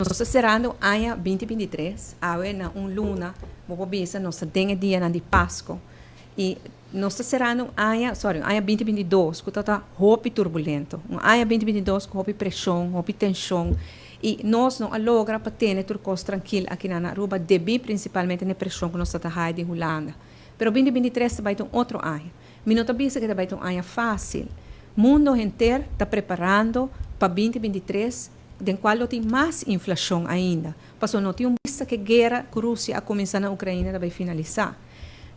Nos ta cerando aña 2023, awe na un luna, bo por bisa nos ta den e dianan di Pasco. Y nos ta cerando un aña, sorry, un aña 2022 cu ta hopi turbulento. Un aña 2022 cu hopi presion, hopi tension. Y nos no a logra pa tene tur cos trankil aki na Aruba, debi principalmente na presion cu nos ta haya di Hulanda. Pero 2023 ta bay un otro aña. Mi no ta bisa cu ta bay un aña facil. Mundo henter ta preparando pa 2023, den cual tin mas inflacion ainda. Paso no tin un bista cu e guera cu Rusia a cuminsa na Ucrania ta bay finalisa.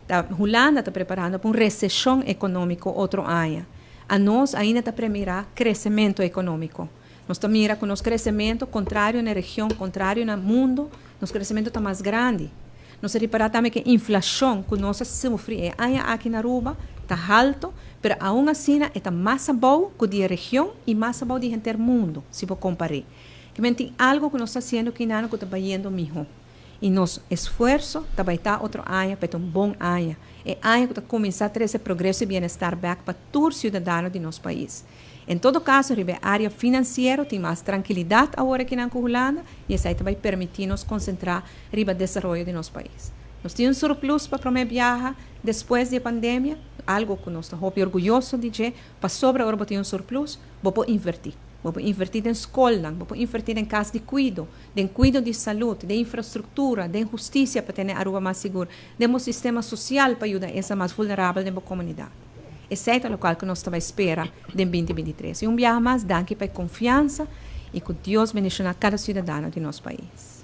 Ta, Hulanda ta preparando pa un recesion economico otro aña. Anos ainda ta premira crecemento economico. Nos ta mira cu nos crecemento, contrario na region, contrario na mundo, nos crecemento ta mas grandi. Nos a ripara tambe cu inflacion cu nos a sufri e aña aki na Aruba ta halto, pero aun asina ta mas abou cu di region y mas abou di henter mundo, si bo compara. Kiermen tin algo cu nos ta haciendo aki nan cu ta bayendo miho. Y nos esfuerso tambe ta otro aña, pa un bon aña. E aña cu ta cuminsa trece progreso y bienestar back pa tur ciudadano di nos pais. En todo caso, riba area financiero tin mas trankilidad awor aki na Hulanda y esey ta bay permiti nos concentra riba desaroyo di nos pais. Nos tin un surplus pa prome biaha despues di pandemia, algo cu nos ta orguyoso di dje, pasobra ora tin un surplus, bo por inverti. Bo por inverti den scol, bo por inverti den cas di cuido, den cuido di salud, den infrastructura, den husticia pa tene Aruba mas sigur, den un sistema social pa yuda esnan mas vulnerabel den comunidad. Esey ta loke cu nos ta spera den 2023. Y un biaha mas, danki pa e confiansa y cu Dios bendiciona cada ciudadano di nos pais.